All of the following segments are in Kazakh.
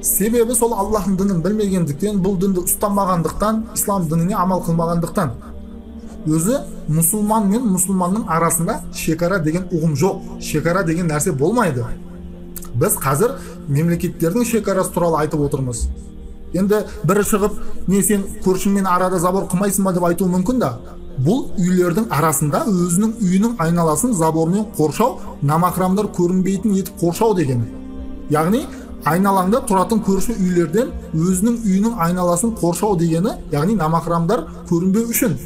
Себебі сол Аллахтың дінін білмегендіктен, бұл дінді ұстамағандықтан, ислам дініне амал қылмағандықтан. Өзі мұсылман мен мұсылманның арасында шекара деген ұғым жоқ, шекара деген нәрсе болмайды. Біз қазір мемлекеттердің шекарасы туралы айтып отырмыз. Енді бірі шығып, не сен көршіңмен арада забор қылмайсың ба деп айтуы мүмкін да. Бұл үйлердің арасында өзінің үйінің айналасын забормен қоршау, намахрамдар көрінбейтін етіп қоршау деген. Яғни айналаңда тұратын көрші үйлерден өзінің үйінің айналасын қоршау дегені, яғни намахрамдар көрінбеу үшін.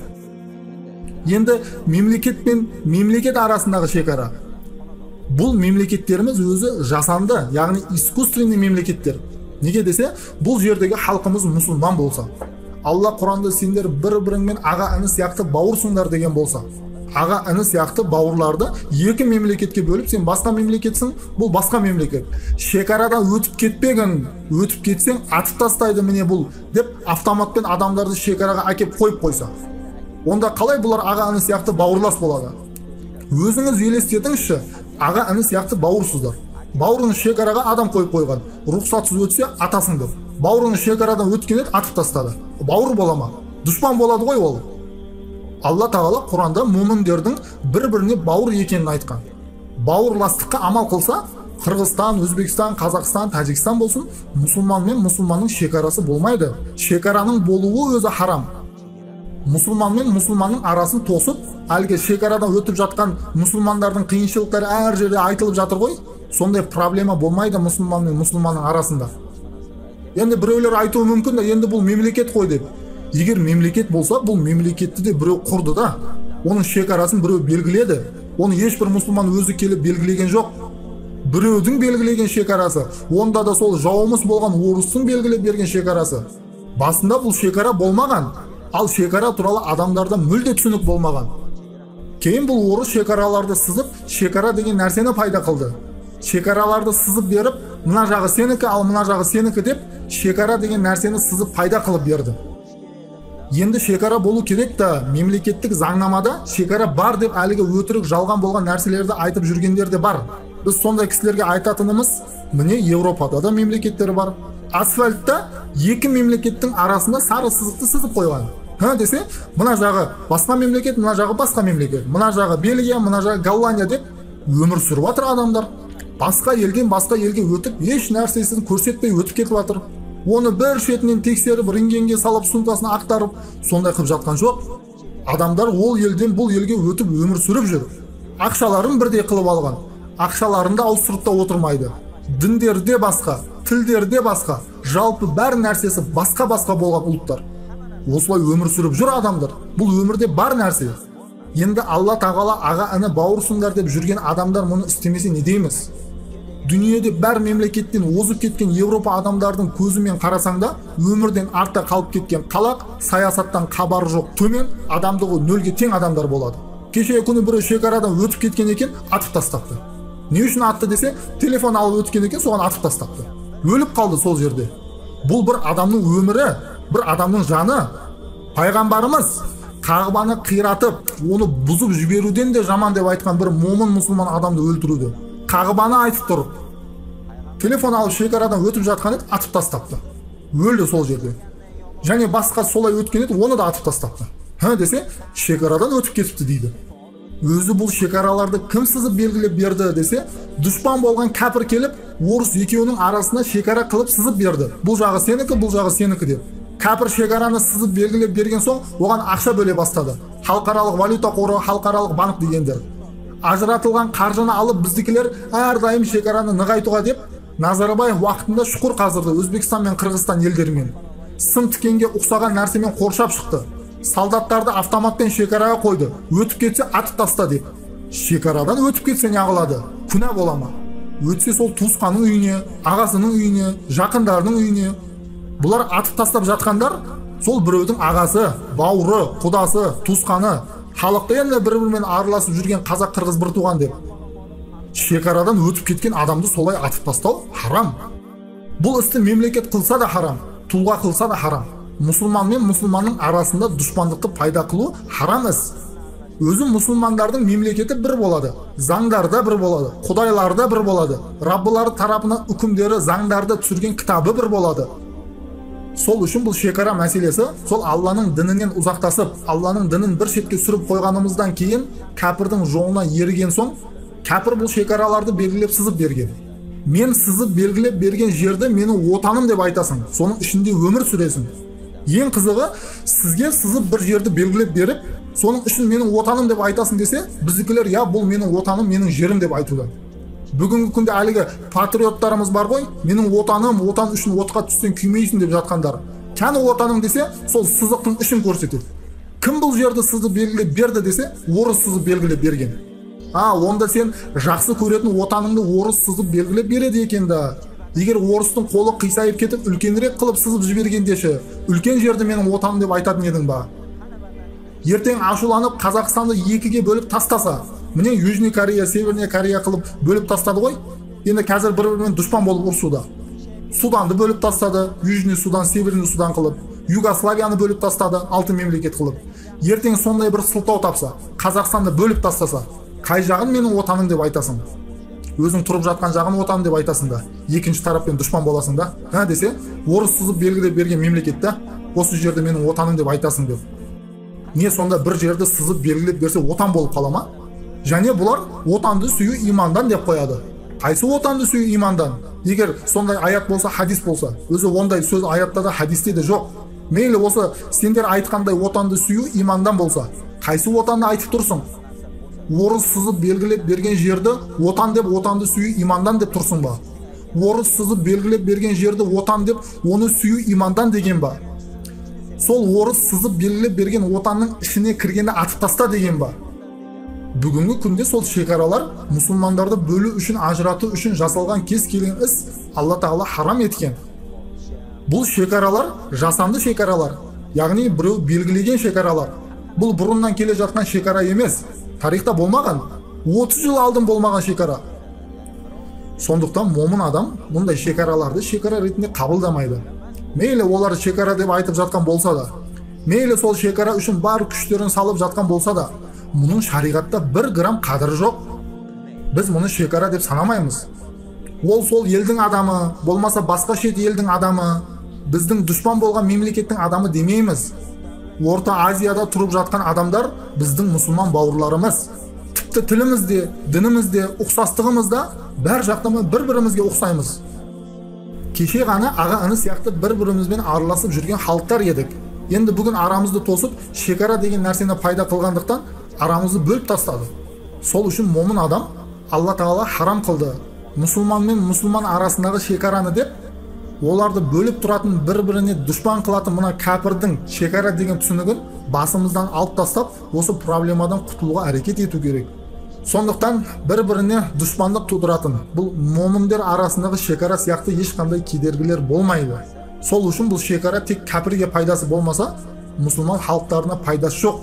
Енді мемлекет пен мемлекет арасындағы шекара. Бұл мемлекеттеріміз өзі жасанды, яғни искусственный мемлекеттер. Неге десе, бұл жердегі халқымыз мұсылман болса, Алла Құранда сендер бір-біріңмен аға іні сияқты бауырсыңдар деген болса, аға іні сияқты бауырларды екі мемлекетке бөліп, сен басқа мемлекетсің, бұл басқа мемлекет. Шекарадан өтіп кетпегін, өтіп кетсең атып тастайды міне бұл деп автоматпен адамдарды шекараға әкеп қойып қойса, онда қалай бұлар аға іні сияқты бауырлас болады? Өзіңіз елестетіңізші, аға іні сияқты бауырсыздар. Бауырын шекараға адам қойып қойған, рұқсатсыз өтсе атасың деп. Бауырын шекарадан өткен еді, атып тастады. Бауыр бола ма? Дұшпан болады ғой ол. Алла тағала Құранда момындердің бір-біріне бауыр екенін айтқан. Бауырластыққа амал қылса, Қырғызстан, Өзбекстан, Қазақстан, Тәжікстан болсын, мұсылман мен мұсылманның шекарасы болмайды. Шекараның болуы өзі харам. Мұсылман мен мұсылманның арасын тосып, әлгі шекарадан өтіп жатқан мұсылмандардың қиыншылықтары әр жерде айтылып жатыр ғой. Сондай проблема болмайды мұсылман мен мұсылманның арасында. Енді біреулер айтуы мүмкін да, енді бұл мемлекет қой деп. Егер мемлекет болса, бұл мемлекетті де біреу құрды да, оның шекарасын біреу белгіледі. Оны ешбір мұсылман өзі келіп белгілеген жоқ. Біреудің белгілеген шекарасы, онда да сол жауымыз болған орыстың белгілеп берген шекарасы. Басында бұл шекара болмаған, ал шекара туралы адамдарда мүлде түсінік болмаған. Кейін бұл орыс шекараларды сызып, шекара деген нәрсені пайда қылды. Шекараларды сызып беріп, мына жағы сенікі, ал мына жағы сенікі деп, шекара деген нәрсені сызып пайда қылып берді. Енді шекара болу керек та, мемлекеттік заңнамада шекара бар деп әлгі өтірік жалған болған нәрселерді айтып жүргендер де бар. Біз сондай кісілерге айтатынымыз, міне Еуропада да мемлекеттер бар. Асфальтта екі мемлекеттің арасында сары сызықты сызып қойған. Ха десе, мына жағы басқа мемлекет, мына жағы басқа мемлекет, мына жағы Бельгия, мына жағы Голландия деп өмір сүріп жатыр адамдар. Басқа елден басқа елге өтіп, еш нәрсесін көрсетпей өтіп кетіп жатыр. Оны бір шетінен тексеріп, рентгенге салып, сумкасын ақтарып, сондай қылып жатқан жоқ. Адамдар ол елден бұл елге өтіп өмір сүріп жүр. Ақшаларын бірдей қылып алған. Ақшаларын да ауыстырып та отырмайды. Діндері де басқа, тілдері де басқа, жалпы бәр нәрсесі басқа-басқа болған ұлттар. Осылай өмір сүріп жүр адамдар. Бұл өмірде бар нәрсе. Енді Алла тағала аға іні бауырсыңдар деп жүрген адамдар мұны істемесе не дейміз? Дүниеде бәр мемлекеттен озып кеткен Европа адамдардың көзімен қарасаң да, өмірден артта қалып кеткен қалақ, саясаттан хабары жоқ төмен, адамдығы нөлге тең адамдар болады. Кеше күні бірі шекарадан өтіп кеткен екен, атып тастапты. Не үшін атты десе, телефон алып өткен екен, соған атып тастапты. Өліп қалды сол жерде. Бұл бір адамның өмірі, бір адамның жаны. Пайғамбарымыз Қағбаны қиратып, оны бұзып жіберуден де жаман деп айтқан бір момын мұсылман адамды өлтіруді. Қағбаны айтып тұр. Телефон алып шекарадан өтіп жатқан еді, атып тастапты. Өлді сол жерде. Және басқа солай өткен еді, оны да атып тастапты. Ха десе, шекарадан өтіп кетіпті дейді. Өзі бұл шекараларды кім сызып белгілеп берді десе, дұшпан болған кәпір келіп, орыс екеуінің арасына шекара қылып сызып берді. Бұл жағы сенікі, бұл жағы сенікі деп. Кәпір шекараны сызып белгілеп берген соң, оған ақша бөле бастады. Халықаралық валюта қоры, халықаралық банк дегендер. Ажыратылған қаржыны алып біздікілер әрдайым шекараны нығайтуға деп Назарбаев уақытында шұқыр қазырды Өзбекстан мен Қырғызстан елдерімен. Сым тікенге ұқсаған нәрсемен қоршап шықты. Солдаттарды автоматпен шекараға қойды. Өтіп кетсе атып таста деп. Шекарадан өтіп кетсе не қылады? Күнә бола ма? Өтсе сол туысқанның үйіне, ағасының үйіне, жақындарының үйіне. Бұлар атып тастап жатқандар сол біреудің ағасы, бауыры, құдасы, туысқаны. Халықты енді бір-бірімен араласып жүрген қазақ, қырғыз бір туған деп. Шекарадан өтіп кеткен адамды солай атып тастау харам. Бұл істі мемлекет қылса да харам, тұлға қылса да харам. Мұсылман мен мұсылманның арасында дұшпандықты пайда қылу харам іс. Өзі мұсылмандардың мемлекеті бір болады, заңдары да бір болады, құдайлары да бір болады, Раббылары тарапынан үкімдері, заңдарды түсірген кітабы бір болады. Сол үшін бұл шекара мәселесі сол Алланың дінінен ұзақтасып, Алланың дінін бір шетке сүріп қойғанымыздан кейін кәпірдің жолына еріген соң, кәпір бұл шекараларды белгілеп сызып берген. Мен сызып белгілеп берген жерді менің отаным деп айтасың, соның ішінде өмір сүресің. Ең қызығы, сізге сызып бір жерді белгілеп беріп, соның үшін менің отаным деп айтасың десе, біздікілер я бұл менің отаным, менің жерім деп айтуда. Бүгінгі күнде әлгі патриоттарымыз бар ғой, менің отаным, отан үшін отқа түссең күймейсің деп жатқандар. Кәні отаның десе, сол сызықтың ішін көрсетеді. Кім бұл жерді сызып белгілеп берді десе, орыс сызып белгілеп берген. А, онда сен жақсы көретін отаныңды орыс сызып белгілеп береді екен да. Егер орыстың қолы қисайып кетіп үлкенірек қылып сызып жібергендеші, үлкен жерді менің отаным деп айтатын едің ба? Ертең ашуланып Қазақстанды екіге бөліп тастаса, міне Южный Корея, Северный Корея қылып бөліп тастады ғой. Енді қазір бір-бірімен дұшпан болып ұрысуда. Суданды бөліп тастады, Южный Судан, Северный Судан қылып, Югославияны бөліп тастады, 6 мемлекет қылып. Ертең сондай бір сылтау тапса, Қазақстанды бөліп тастаса, қай жағын менің отаным деп айтасың? Өзің тұрып жатқан жағын отаным деп айтасың да, екінші тараппен дұшпан боласың да. Ха десе, орыс сызып белгілеп берген мемлекетті, осы жерді менің отаным деп айтасың деп. Не сонда бір жерді сызып белгілеп берсе отан болып қала ма? Және бұлар отанды сүю имандан деп қояды. Қайсы отанды сүю имандан? Егер сондай аят болса, хадис болса, өзі ондай сөз аятта да хадисте де жоқ. Мейлі осы сендер айтқандай отанды сүю имандан болса, қайсы отанды айтып тұрсың? Орыс сызып белгілеп берген жерді отан деп отанды сүю имандан деп тұрсың ба? Орыс сызып белгілеп берген жерді отан деп оны сүю имандан деген ба? Сол орыс сызып белгілеп берген отанның ішіне кіргенді атып таста деген ба? Бүгінгі күнде сол шекаралар мұсылмандарды бөлу үшін, ажырату үшін жасалған кез келген іс Алла Тағала харам еткен. Бұл шекаралар жасанды шекаралар, яғни біреу белгілеген шекаралар. Бұл бұрыннан келе жатқан шекара емес, тарихта болмаған, 30 жыл алдын болмаған шекара. Сондықтан момын адам мұндай шекараларды шекара ретінде қабылдамайды. Мейлі олар шекара деп айтып жатқан болса да, мейлі сол шекара үшін бар күштерін салып жатқан болса да, мұның шариғатта бір грамм қадірі жоқ. Біз мұны шекара деп санамаймыз. Ол сол елдің адамы, болмаса басқа шет елдің адамы, біздің дұшпан болған мемлекеттің адамы демейміз. Орта Азияда тұрып жатқан адамдар біздің мұсылман бауырларымыз. Тіпті тілімізде, дінімізде, ұқсастығымызда бәр жақтан бір-бірімізге ұқсаймыз. Кеше ғана аға-іні сияқты бір-бірімізбен араласып жүрген халықтар едік. Енді бүгін арамызды тосып, шекара деген нәрсені пайда қылғандықтан арамызды бөліп тастады. Сол үшін момын адам Алла Тағала харам қылды. Мұсылман мен мұсылман арасындағы шекараны деп, оларды бөліп тұратын, бір-біріне дұшпан қылатын мына кәпірдің шекара деген түсінігін басымыздан алып тастап, осы проблемадан құтылуға әрекет ету керек. Сондықтан бір-біріне дұшпандық тудыратын бұл момындер арасындағы шекара сияқты ешқандай кедергілер болмайды. Сол үшін бұл шекара тек кәпірге пайдасы болмаса, мұсылман халықтарына пайдасы жоқ.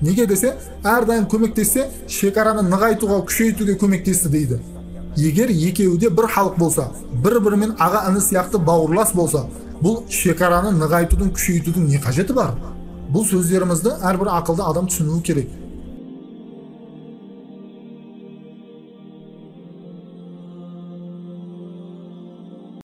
Неге десе, әрдайым көмектессе, шекараны нығайтуға, күшейтуге көмектесті дейді. Егер екеуі де бір халық болса, бір-бірімен аға-іні сияқты бауырлас болса, бұл шекараны нығайтудың, күшейтудің не қажеті бар? Бұл сөздерімізді әрбір ақылды адам түсінуі керек.